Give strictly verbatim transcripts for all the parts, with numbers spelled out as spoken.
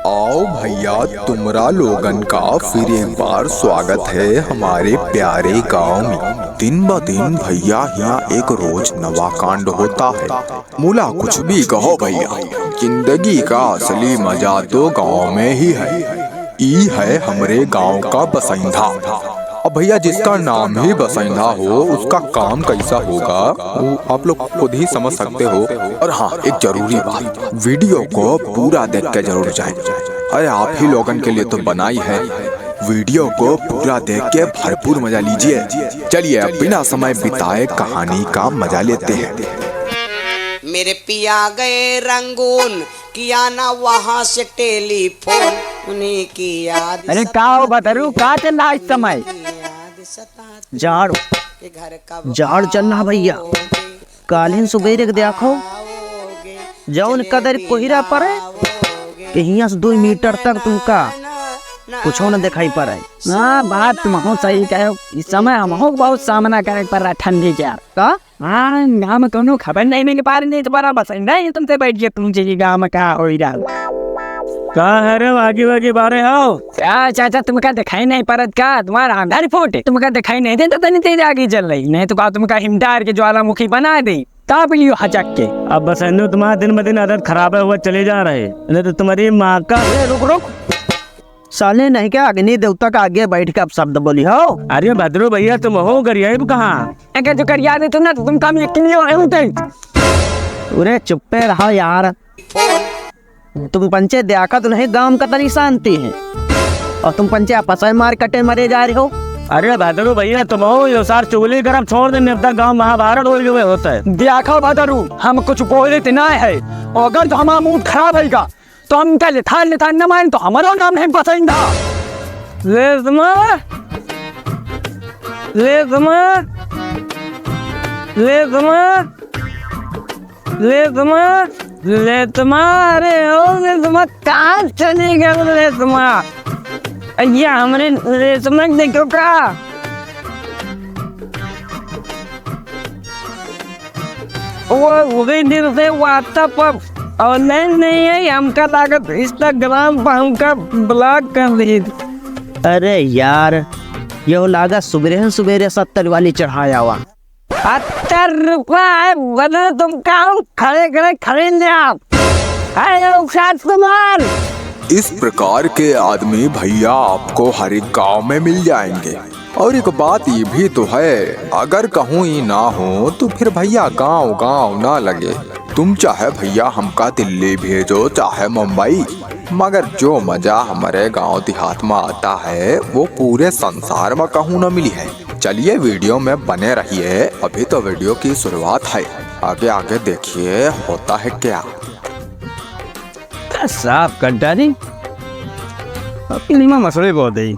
आओ भइया, तुमरा लोगन का फिर एक बार स्वागत है हमारे प्यारे गाँव में। दिन ब दिन भइया, हियाँ एक रोज नवा कांड होता है। मुला कुछ भी कहो भइया, जिंदगी का असली मजा तो गाँव में ही है। ई है हमरे गाँव का बसंधा। अब भइया, जिसका नाम ही बसंधा हो, उसका काम कैसा होगा, वो आप लोग खुद ही समझ सकते हो। और हाँ, एक जरूरी बात, वीडियो को पूरा देख के जरूर जाएं। अरे, आप ही लोगन के लिए तो बनाई है, वीडियो को पूरा देख के भरपूर मजा लीजिए। चलिए, अब बिना समय बिताए कहानी का मजा लेते हैं। मेरे पिया गए रंगून, किया ना वहाँ से टेलीफोन, उन्हीं की याद अरे का हो सताती भदरू, का चल रहा इस समय? जाड़, जाड़ चल रहा भइया। कालिन सुबेरे के देखो, जौन कदर कोहिरा पड़े कि हियां से दो मीटर तक तुमका कुछो न दिखाई पड़े। हाँ, बात तुमहू सही कहे। इस समय हमहू के बहुत सामना करे के पड़ रहा ठंडी के यार। का? हाँ, हम कौनो खबर नहीं मिल पा रही, नहीं तो बड़ा बस नहीं तुमसे बैठ के पूछे कि गाँव में का हो रहा। का है रे, वागी वागी बारे हो? का चाचा, तुमका दिखाई नहीं पड़त का? तुम्हारा अंधारी फोटे, तुमका दिखाई नहीं देता, तनी तेज आगी जल रही, नहीं तो का तुमका हिमटार के ज्वालामुखी बना दे, ताप लियो हचक के। अब बस इन्हें तुम्हारा दिन ब दिन आदत खराब है, हुआ चले जा रहे, नहीं तो तुम्हारी माँ का। ए, रुक, रुक। साले नहीं क्या अग्नि देवता का आगे बैठ के अपशब्द बोली हो? अरे भद्रू भइया, तुम हो गरियाई कहाँ? अगर जो गरिया दे तुम ना, तो तुम काम यकीन नहीं हो रहे होते। अरे चुप्पे रहो यार। तुम पंचे देखा तो नहीं गांव का तनी शांति है, और तुम पंचे आपस में मार कटे मरे जा रहे हो। अरे भद्रू भइया, तुम हो यो सार चुगली करब छोड़ दे, निपटा गांव महाभारत हो गए होता है। देखो भद्रू, हम कुछ बोले तो ना है, अगर तो हमारा मूड खराब होगा तो हम इनका लिथान लिथान न माने तो हमारो नाम नहीं पसंद है। रेशमा, रेशमा, रेशमा, रेशमा, रेशमा, अरे ओ रेशमा, कहाँ चली गई रेशमा? अय्या, हमरे रेशमा के देखो का? वो उतने दिन से WhatsApp पर online नहीं है, हमका लागत Instagram पर हमका block कर दी। अरे यार, यो लागत सुबेरे सुबेरे सत्तर वाली चढ़ाया हुआ। सत्तर रुपया है, बदल तुम काम खड़े खड़े खरीद ले आप। अरे लोग साथ कुमार। इस प्रकार के आदमी भइया आपको हर एक गांव में मिल जाएंगे। और एक बात ये भी तो है, अगर कहूँ ई ना हो तो फिर भइया गाँव गाँव ना लगे। तुम चाहे भइया हमका दिल्ली भेजो चाहे मुंबई, मगर जो मजा हमरे गाँव देहात में आता है वो पूरे संसार में कहूँ ना मिली है। चलिए वीडियो में बने रहिए, अभी तो वीडियो की शुरुआत है, आगे आगे देखिए होता है क्या। साफ कर डाली। अपनी माँ मसले बहुत है।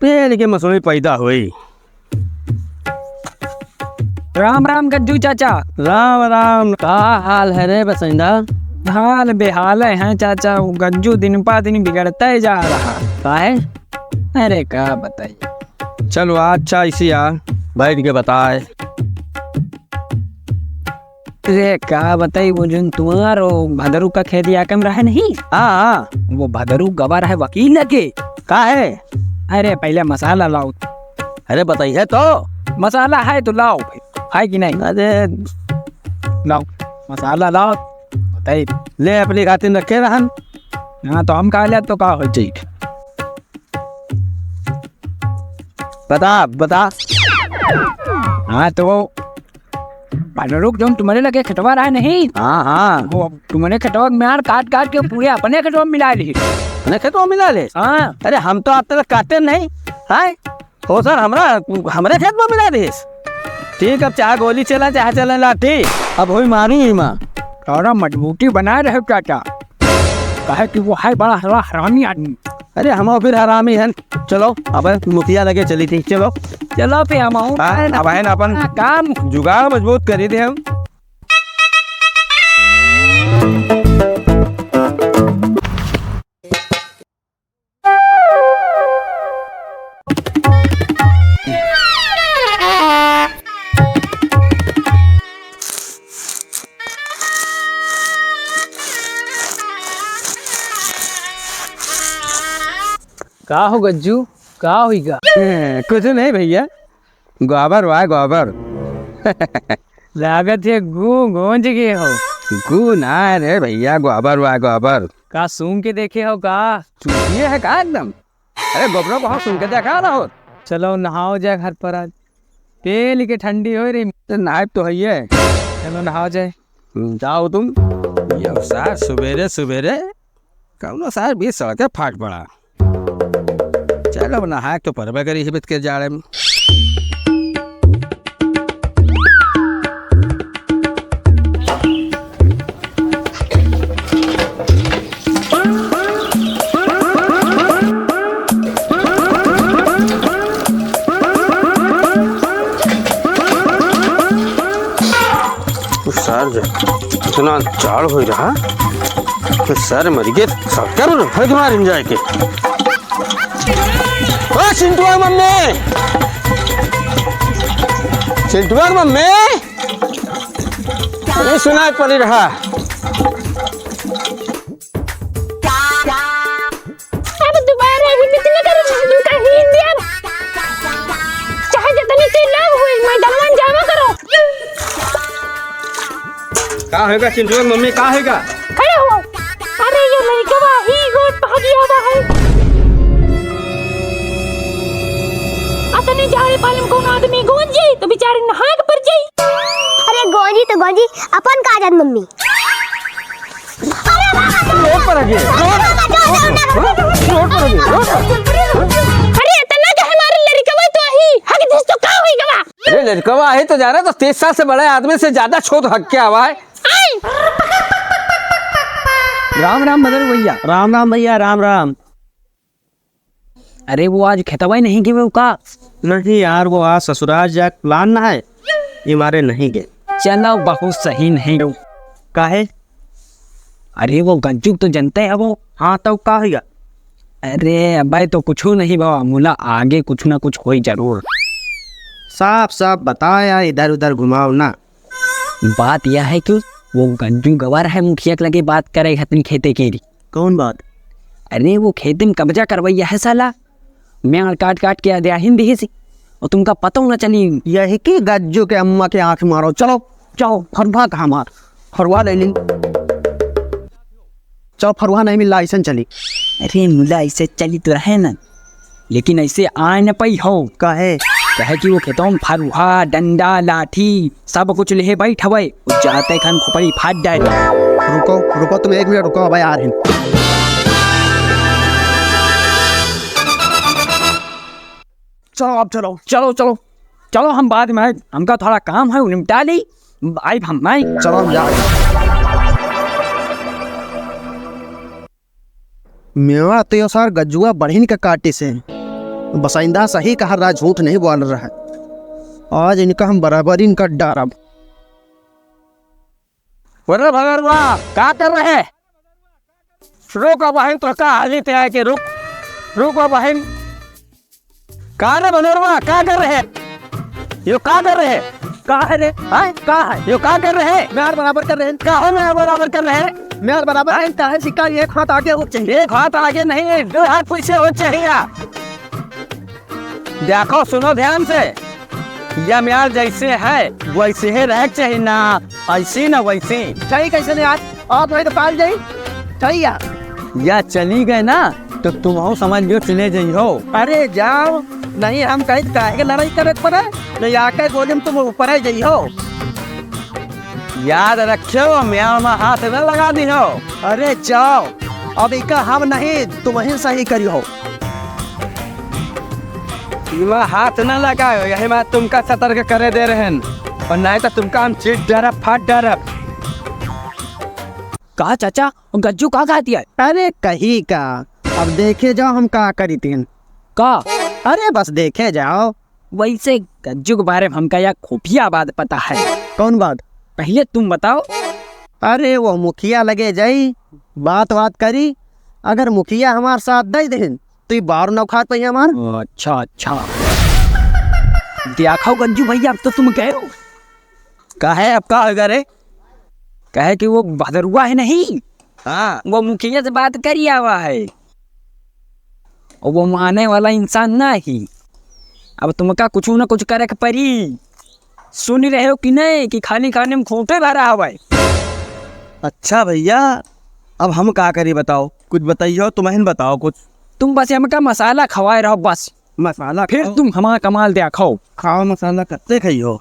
पेड़ के मसूड़ी पैदा हुई। राम राम गज्जू चाचा। राम राम। का हाल है रे बसंदा? हाल बेहाल है चाचा, वो गज्जू दिन पा दिन बिगड़ता ही जा रहा। काहे? अरे का बताइए। चलो अच्छा, इसी यार बैठ के बताए। अरे का बताई, वो जोन तुम्हार वो भदरू का खेत याकम रहे नहीं? हाँ, हाँ। वो भदरू गवा रहे वकील लगे। का है? अरे पहले मसाला लाओ। अरे बताइए तो। मसाला है तो लाओ फिर, है कि नहीं? अरे लाओ, मसाला लाओ, बताई। ले अपनी खातिर रखे रहन। हाँ तो हम खा ले तो का हो जाई? बता, बता। हाँ, तो वो भदरू जोन तुम्हारे लगे खेतवा रहा नहीं? हाँ, हाँ। वो तुम्हारे खेतवा में यार काट काट के पूरे अपने खेतवा में मिला ली। अपने खेतवा में मिला ले? हाँ। अरे हम तो आज तक काटे नहीं। हाँ? हो सर, हमरा, हमरे खेत में मिला दिस। ठीक, अब चाहे गोली चला, चाहे चले लाठी, अब होई मारू ही माँ। थोड़ा मजबूती बनाए रहे चाचा, काहे कि वो है बड़ा हरा-, हरामी आदमी। अरे हम फिर हरामी हैं। चलो अब मुखिया लगे चली थी, चलो। चलो फिर हम हाँ, अब है ना अपन काम जुगाड़ मजबूत करी दे हम। का हो गज्जू, का होइगा? ए, कुछ नहीं भइया, गोबर वा गोबर। लागत है गू गूंज गए हो। गू ना रे भइया, गोबर वा गोबर। का सूंघ के देखे हो का? चूतिए है का एकदम? अरे गोबरो को सूंघ के देखा ना हो। चलो नहाओ जाए घर पर आज। तेल के ठंडी हो रही। तो नाइब तो है ये। चलो नहाओ जाए। जाओ तुम। ये सार सुबेरे सुबेरे कौनो सार बीच सड़क फाट पड़ा। चलो अब नहाए तो परबे करी हिबत के जाड़े में। सार जो इतना जाड़ हो रहा, तो सार मर गए, सब करो ना, फेंक मार जाए के। ओ चिंटुआ मम्मी, चिंटुआ मम्मी, ये सुनाई पड़ी रहा। अब दोबारा हिम्मत न करो, तुमका हीन दिया। चाहे जितनी तेज लाग होई, मैदान में जावा करो। का होगा चिंटुआ मम्मी, का होगा? खड़े हो। अरे ये लड़कवा ही गोद पा दिया हुआ है। अतने जाड़े पालम कौन आदमी गूंज जाई तो बेचारे नहाए के पड़ जाई। अरे गूंजी तो गूंजी, अपन का जान मम्मी। रोड पर आ गए, रोड, रोड पर आ गए, रोड पर। अरे इतना जो हमारे लड़कवा तो ही हक दिस तो का होई गवा। अरे लड़कवा है तो जा रहा तो तीस साल से बड़े आदमी से ज्यादा छोट हक क्या हुआ है? राम राम बदल भैया। राम राम भैया, राम राम। अरे वो आज खेतवा ही नहीं गए वो का? नहीं यार, वो आज ससुराल जाए plan ना है, ये मारे नहीं गए। चलो बहुत सही नहीं गए। काहे? अरे वो गज्जू तो जनते है वो। हाँ तो का हुआ? अरे अबे तो कुछ नहीं बाबा, मुला आगे कुछ ना कुछ होई जरूर। साफ साफ बताया, इधर उधर घुमाओ ना। बात यह है कि वो गज्जू गवा रहा है मुखिया के लगे बात करे खातिर खेते के लिए। कौन बात? अरे वो खेते में कब्जा करवैया है साला, म्याड़ काट काट के अध्याहिन दिहिसी और तुमका पता ना चली। यही की गज्जू के अम्मा के आँख मारो। चलो चलो, फरवा कहाँ मार, फरवा ले ली। चलो फरवा नहीं मिल रहा, ऐसन चली। अरे मुला ऐसे चली तो रहे ना, लेकिन ऐसे आए न पाई हो। काहे? कहे कि वो खेतों में फरुहा, डंडा, लाठी सब कुछ लेहे बैठ हवे। वो जाते खान खोपड़ी फाट डाली। रुको, रुको, तुम एक मिनट रुको, अबे आ रहे हैं। चलो, अब चलो, चलो, चलो, चलो, हम बाद में आए, हमका थोड़ा काम है, उ निपटा ली, आइब हम, मैं। चलो, हम जा। मेवा तो यो सार गज्जुआ बढ़िन के काटिस है। बसाइंदा सही कहा रहा, झूठ नहीं बोल रहा है। आज इनका हम बराबर इनका डारब। बोलो भगरवा, का कर रहे? रुक अब बहिन, तो का हाली ते आए के रुक, रुक अब बहिन। का रे बनोरवा, का कर रहे? यो का कर रहे? का है रे? हैं? का है? यो का कर रहे? म्यार बराबर कर रहे हैं। का हो म्यार बराबर कर रहे? म्यार बराबर हैं? का है? सिक्का एक हाथ आगे हो चाहिए। एक हाथ आगे नहीं, दो हाथ पीछे हो चाहिए। देखो, सुनो ध्यान से, या म्यार जैसे है, वैसे ही रहे के चाहिए ना, ऐसी ना वैसी। सही कैसे नहीं यार? आप नहीं तो पाल जाई। सही यार। या चली गए ना, तो तुम हो समझ लो, चले जाइ हो। अरे जाओ, नहीं हम कहीं काहे के लड़ाई करे पड़े, नहीं आके गोली में तुम ऊपर ही जाइ हो। याद रखियो, म्यार में हाथ न लगा दी हो। अरे जाओ, अब इका हम नहीं, तुम ही सही करी हो। इमा हाथ न लगायो, यही मा तुमका सतर्क करे दे रहेन, और नहीं तो तुमका हम चीर डारब, फाड़ डारब। का चाचा, गज्जू का कहत है? अरे कही का, अब देखे जाओ हम का करी तीन। का? अरे बस देखे जाओ। वैसे गज्जू के बारे में हमका या खुफिया बात पता है। कौन बात? पहले तुम बताओ। अरे वो मुखिया लगे जाई, बात बात करी, अगर मुखिया हमार साथ दे देन तो ये बार नौखात पे हमार। अच्छा, अच्छा। देखो गंजू भैया, अब तो तुम कह रहे हो। काहे, अब का होगा रे? कहे कि वो भदरुआ है नहीं, हाँ। वो मुखिया से बात करी आवा है। और वो माने वाला इंसान ना ही। अब तुमका कुछ न कुछ करे के पड़ी। सुन रहे हो कि नहीं कि खाली खाने में खूंटे भरा हवा है। अच्छा भैया, अब हम का करी बताओ, कुछ बताइयो, तुम ही बताओ कुछ। तुम बस हमका मसाला खवाए रहो बस। मसाला फिर खाओ। तुम हमारा कमाल देखो। खाओ मसाला, कत्ते खाइयो।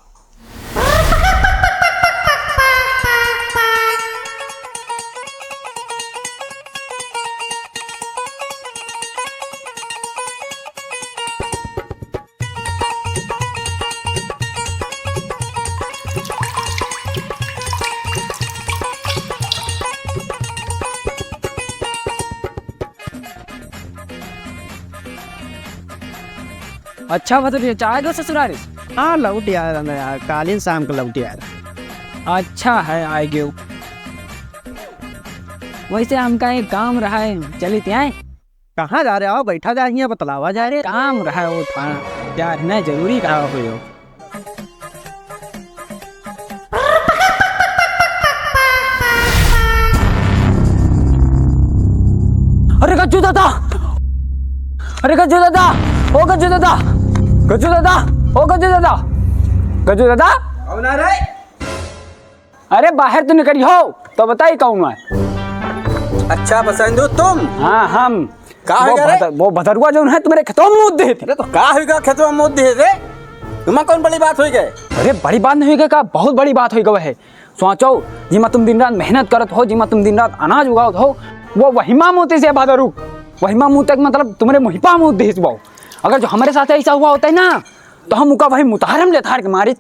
अच्छा, मतलब ये चाय दो ससुरारी? हाँ, लौट आया था यार, कालीन शाम को लौट आया था। अच्छा है, आए गयो। वैसे हमका एक काम रहा है, चलित आए। कहाँ जा रहे हो? बैठा जा, हियाँ बतलावा जा रहे। काम रहा है वो थाना, यार, नहीं जरूरी रहा हो यो। अरे गज्जू दादा, अरे गज्जू दादा, ओ गज्जू दादा, गज्जू दादा, ओ गज्जू दादा, गज्जू दादा। कौन आ रहा है? अरे बाहर तो निकली हो, तो बताई कौन है। अच्छा बसंदू तुम? हाँ हम। का वो होइगा रे? भदर-, वो भदरुआ जौन है तुम्हरे खेतवा में मूत देहे थे। अरे तो का होइगा खेतवा में मूत देहे रे? तुमा कौन बड़ी बात होइगा? अरे बड़ी बात नहीं होइगा का, बहुत बड़ी बात होइगा है। सोचो, जिमा तुम दिन रात मेहनत करत हो, जिमा तुम दिन रात अनाज उगावत हो, वो वहिमा मूते से भदरू, वहिमा मूते के मतलब तुम्हरे मुहिपा मूत देहे वो। अगर जो हमरे साथ ऐसा हुआ होता है ना, तो हम उका वही मुतारम ले थार के मारित।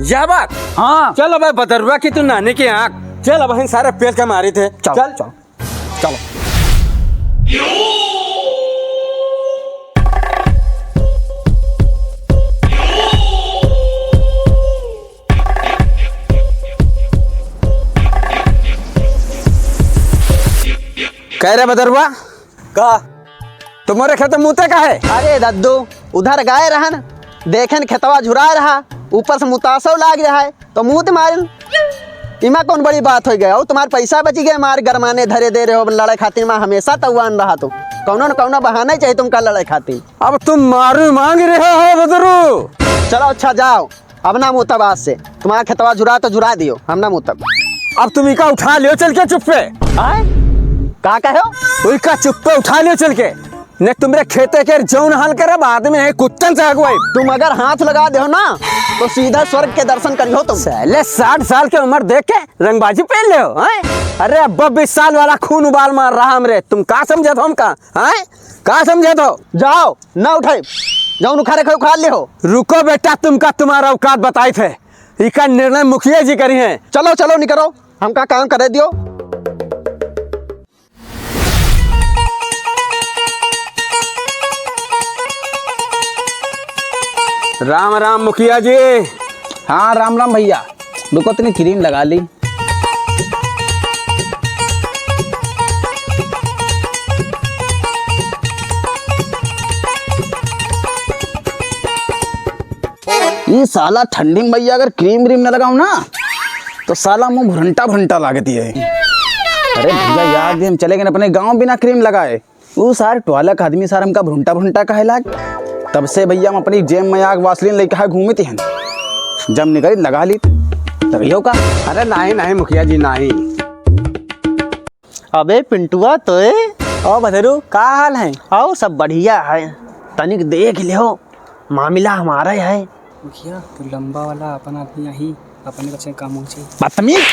यह बात? हाँ। चल अबे बदरुआ की तू नानी की आँख। चल अब हम सारे पेल के मारित है। चल, चल। चल। चलो। कह रे बदरुआ, का? तुम्हरे खेत मूते का है? अरे दद्दू, उधर गए रहन, देखेन खेतवा झुरा रहा, ऊपर से मुतासो लाग रहा है, तो मूत मारिन। इमा कौन बड़ी बात होइगा? और तुम्हारे पैसा बची गए, मार गरमाने धरे दे रहे हो लड़े खातिर, मैं हमेशा तौआन रहा तो। कौनो न कौनो बहाना ही चाहिए तुमका लड़े खातिर। अब तुम मारू मांग रहे हो बदरू। चलो अच्छा जाओ, अब ना मूतब आज से। तुम्हारा खेतवा झुरा तो झुरा दियो, हम ना मूतब। अब तुम इका उठा लियो चल के चुप्पे। आय? का कहो? उइका चुप्पे उठा लियो चल के। ने तुमरे खेते के जौन हाल करे बाद में नहीं कुत्तन से हगवाई। तुम अगर हाथ लगा दे हो ना तो सीधा स्वर्ग के दर्शन करियो तुम। साले साठ साल के उम्र देख के रंगबाजी पहन ले हो, हैं? अरे अब बीस साल वाला खून उबाल मार रहा हमरे, तुम का समझे हो हमका, हैं? का समझे हो? जाओ, ना उठाई, जौन उखाड़े के उखाड़ ले हो। रुको बेटा, तुमका तुम्हारा औकात बताई थे, इका निर्णय मुखिया जी करी हैं। चलो, चलो, निकरो, हमका काम करे दियो। राम राम मुखिया जी। हाँ, राम राम भैया, रुको, तनी क्रीम लगा ली। ई साला ठंडी में भैया अगर क्रीम व्रीम न लगाऊं ना, तो साला मुंह भुरंटा भुरंटा लागती है। अरे भैया, याद भी हम चले गए अपने गांव बिना क्रीम लगाए। ऊ सार टोला का आदमी सार हमका भुरंटा भुरंटा कहे लाग। तब से भैया हम अपनी जेब में आग वासलीन लेके है घूमती हैं। जब निकली लगा ली। तभियो का। अरे नहीं, नहीं मुखिया जी, नहीं। अबे पिंटुआ तोय। ओ भदरू, का हाल है? आओ, सब बढ़िया है। तनिक देख लियो, मामला हमारा है। मुखिया, तू लंबा वाला अपन आदमी यही, अपने बच्चे का मुंह से। बदतमीज।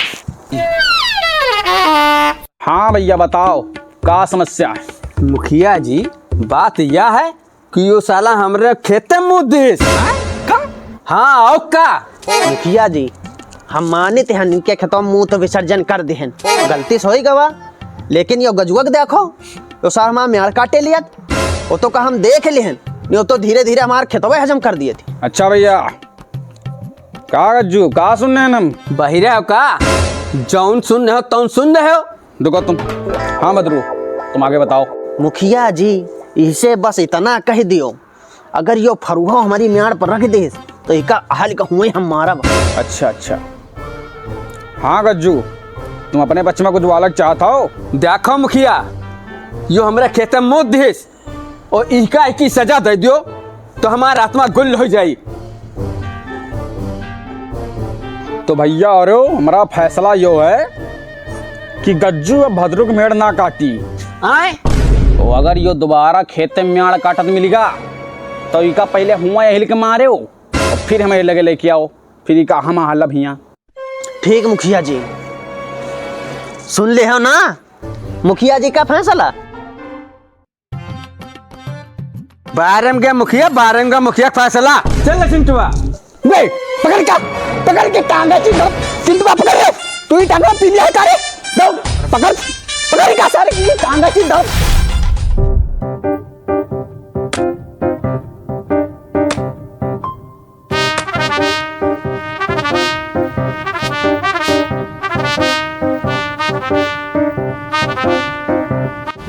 हाँ भैया, बताओ, का समस्या है? मुखिया जी, बात यह है कि यो साला हमरे खेते में मुत दिस। हाँ, और का? मुखिया जी, हम मानित हन इनके खेतवा में मूत विसर्जन कर दिहन, गलती से होई गवा, लेकिन यो गजुआ के देखो, यो सार हमार म्याड़ काटे लियत, वो तो का हम देख लिहन, यो तो धीरे धीरे हमार खेतवा हजम कर दिए थे। अच्छा भैया, का गज्जू, का सुन रहे हैं हम? बहिरे हो का? जौन सुन रहे हो, तौन सुन रहे हो। रुको तुम। हाँ बदरू, तुम आगे बताओ। मुखिया जी, इसे बस इतना कह दियो, अगर यो फरुहा हमारी म्याड़ पर रख दे, तो इका हाल का हुए हम मारब। अच्छा, अच्छा। हाँ गज्जू, तुम अपने बच्चे में कुछ बालक चाहत हो? देखो मुखिया, यो हमरे खेते में मूत दिस, और इनका एक ही सजा दे दियो, तो हमार आत्मा गुल हो जाई। तो भैया, अरे, हमारा फैसला यो है कि गज्जू अब भद्रुक मेड़ ना काटी। आए? तो अगर यो दोबारा खेते में म्याड़ काटत मिलिगा, तो इका पहले हुआ यही के मारे हो, और फिर हमें लगे लेके आओ, फिर इका हम हलब हियाँ। ठीक मुखिया जी, सुन ले हो ना मुखिया जी का फैसला। बारम के मुखिया, बारम का मुखिया फैसला। चल रे चिंटुआ। बे, पकड़ का, पकड़ के टांगा चिंटुआ, चिंटुआ पकड़ रे। तू ही टांगा पीला है का रे? दौड़, पकड़, पकड़ का सारे की टांगा चिंटुआ।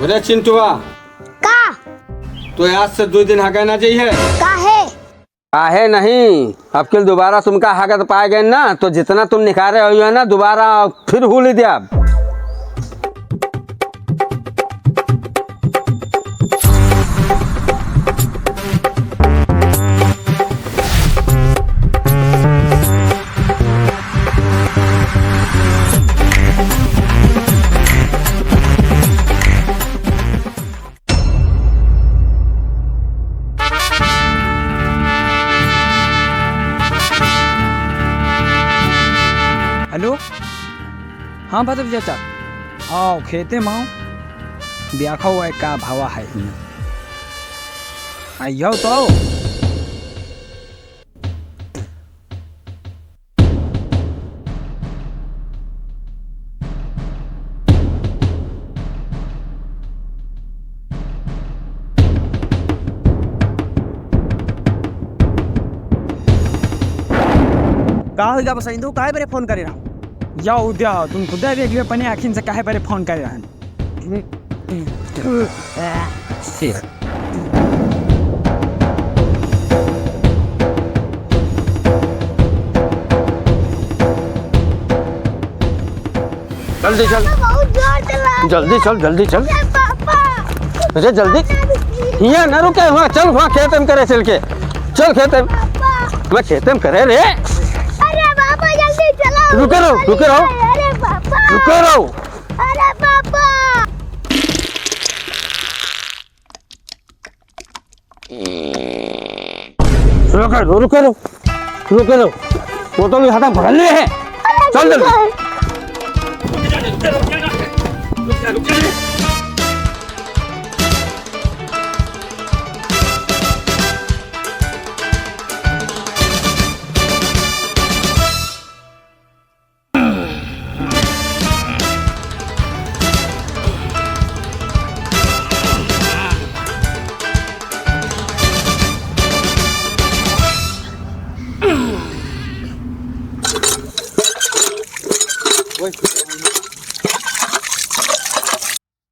अरे चिंटुआ, का? तो आज से दो दिन हगे ना जाइए। काहे? काहे नहीं, अब कल दोबारा तुमका हगत पाए गए ना, तो जितना तुम निकारे हो ना, दोबारा फिर हुली द्या। हेलो, हाँ भद्र चाचा, आओ खेते में आओ, देखो वह का भावा है हियाँ। आइयो तो। का होइगा बसंतू, काहे बरे फोन करे रहा? या उद्या, तुम खुदे देख लियो अपने आँखिन से काहे बरे फोन करे रहन। जल्दी चल। पापा, बहुत जोर से मार जल्दी चल, जल्दी चल। अरे पापा। अरे जल्दी। हियाँ ना रुके, वहाँ चल, वहाँ खेत में करे चल के। चल खेत में। पापा। मैं खेत में करे रे। अरे पापा, जल्दी चलो। रुके रहो, रुके रहो। अरे पापा। रुके रहो। अरे पापा। रुके रहो, रुके रहो, रुके रहो। वो तो हाथ में भर लिए है। चल जल्दी।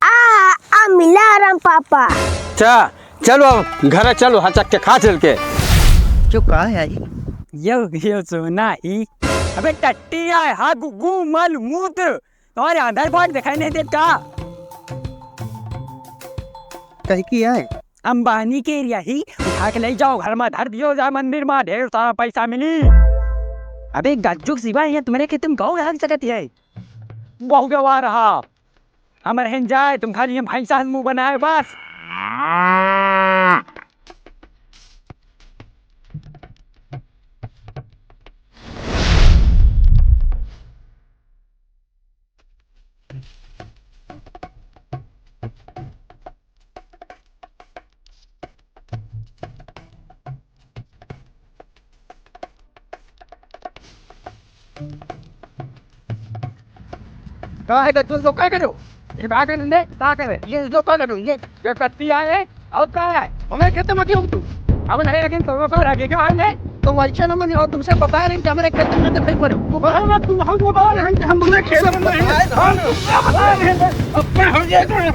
आ, आ मिला आराम पापा। अच्छा, चलो अब घर चलो, हचक के खा चल के। जो का है आई? यो, यो सोना ही। अबे टट्टी आए, हाँ, गु-, गु-, मल, मूत्र। तुम्हारे आधार कार्ड दिखाई नहीं देता? कहीं की है? अंबानी के एरिया ही, उठा के ले जाओ, घर में धर दियो जाए मंदिर में, ढेर सारा पैसा मिली। अबे गज्जुक सिवा, यहाँ तुम्हारे खेत में गौ रह सकती है? बहुत गवा रहा। हमर हेन जाए, तुम खाली हम भैंसा मुंह बनाए बस। का है, तुम लोग का करो? ये बात है, नहीं, का करे? ये लोग का करो? ये, ये पत्ती आए, और का है? हमें खेत में क्यों तू? अब नहीं, लेकिन तुम लोग का लगे क्या है? तो वैसे ना मनी, और तुमसे बता रहे हैं कि हमारे खेत में तो नहीं करो। वो बता रहे, तुम हम बता रहे हैं कि हम तुम्हें खेत में नहीं है। हम तुम्हें बता रहे हैं, अपने हम ये करें।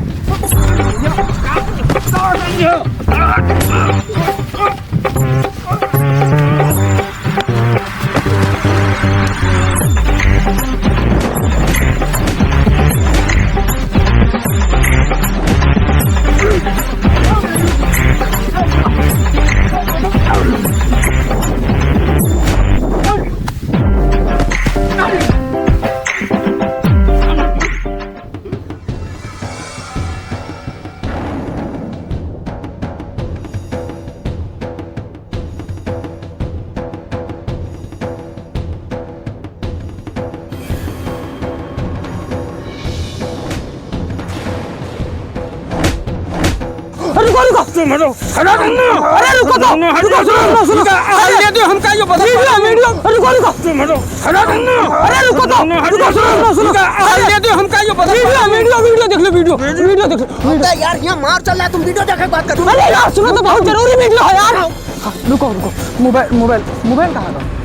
रुको। तुम हटो, हटा दो ना। अरे रुको तो, हटो, रुको, सुनो, सुनो, सुनो। अरे, अरे, दे दो, हमका यो पता वीडियो, वीडियो, रुको, रुको। तुम हटो, हटा दो ना। अरे रुको तो, हटो, रुको, सुनो, सुनो, सुनो। अरे, दे दो, हमका यो पता वीडियो, वीडियो, वीडियो देख लो, वीडियो, वीडियो देख लो। अबे यार, यहाँ मार चल रहा है, तुम वीडियो देखे के बात कर। अरे यार, सुनो तो, बहुत जरूरी वीडियो है यार। हाँ, रुको, रुको। मोबाइल, मोबाइल, मोबाइल कहाँ था?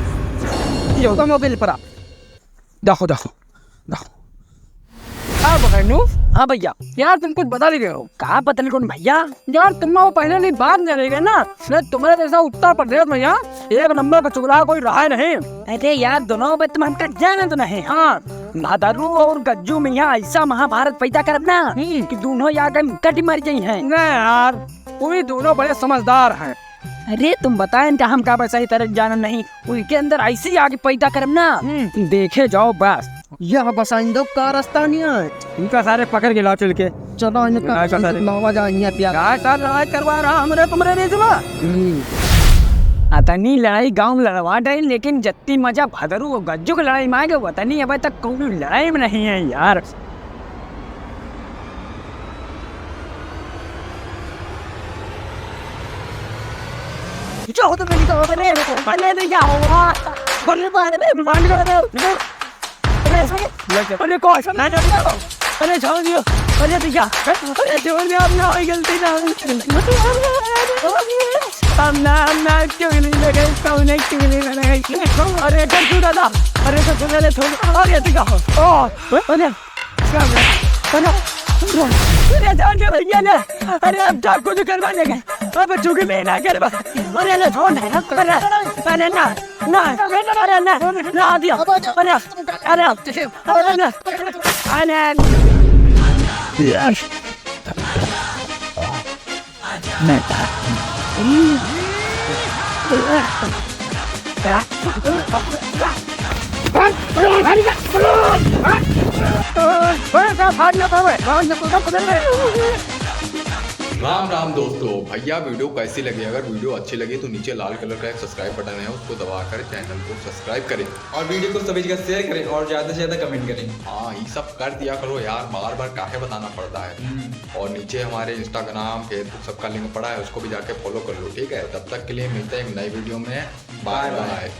यो तो मोबाइल पर आ। देखो, देखो, देखो। हाँ, बगैनू। हाँ भैया। यार, तुम कुछ बदल गए हो। का बदल गए भैया? यार, तुम वो पहले नहीं बात नहीं रह गए ना। नहीं, तुम्हारे जैसा उत्तर प्रदेश में यार एक नंबर का चुगला कोई रहा ही नहीं। अरे यार, दोनों में तुम हमका जाने तो नहीं। हाँ। भदरू और गज्जू में यहाँ ऐसा महाभारत पैदा करब ना हम्म। कि दोनों यहाँ कहीं कट मर गई हैं। नहीं यार, वो भी दोनों बड़े समझदार हैं। अरे तुम बताए इनका, हम का सही तरह जानन नहीं, उनके अंदर ऐसी आग पैदा करब ना, हम्म। देखे जाओ बस। यह बसाइन दो का रास्ता नहीं है। इनका सारे पकड़ के लाओ चल के। चलो इनका गाय का सारे। लावा जा यहाँ पे। गाय सारे लड़ाई करवा रहा हमरे तुमरे बीच में। हम्म। अतनी लड़ाई गाँव में लड़वा डे, लेकिन जत्ती मजा भदरू और गज्जू की लड़ाई में आएगा, वतनी अबे तक कौनो लड़ाई में नहीं है यार। जाओ तो मेरी तो, अरे, अरे, नहीं जाओ, अरे, अरे, अरे, अरे, अरे, कौन सा? नहीं, नहीं, नहीं। अरे, छोड़ दियो। अरे, भैया। अरे, छोड़ दियो, अब ना होई गलती ना होई। अब ना, अब ना, क्यों नहीं लगे, क्यों नहीं, क्यों नहीं लगे? अरे, गज्जू दादा, अरे, गज्जू दादा, छोड़। अरे, भैया। ओ, अरे, अरे, अरे, अरे, जान दे भैया ने। अरे, अब तो कुछ करवा लेंगे। अब चुगली ना करवा। अरे, ले, छोड़ दे। अरे, अरे, ना, ना, अरे, ना, ना दिया। अरे, अरे, अरे, ना, अरे। राम राम दोस्तों, भैया वीडियो कैसी लगी? अगर वीडियो अच्छी लगी तो नीचे लाल कलर का एक सब्सक्राइब बटन है, उसको दबाकर चैनल को सब्सक्राइब करें और वीडियो को सभी जगह शेयर करें और ज्यादा से ज्यादा कमेंट करें। हाँ, ये सब कर दिया करो यार, बार बार काहे बताना पड़ता है। हम्म। और नीचे हमारे Instagram, Facebook सबका लिंक पड़ा है, उसको भी जाके फॉलो कर लो, ठीक है? तब तक के लिए मिलते हैं एक नई वीडियो में। Bye bye.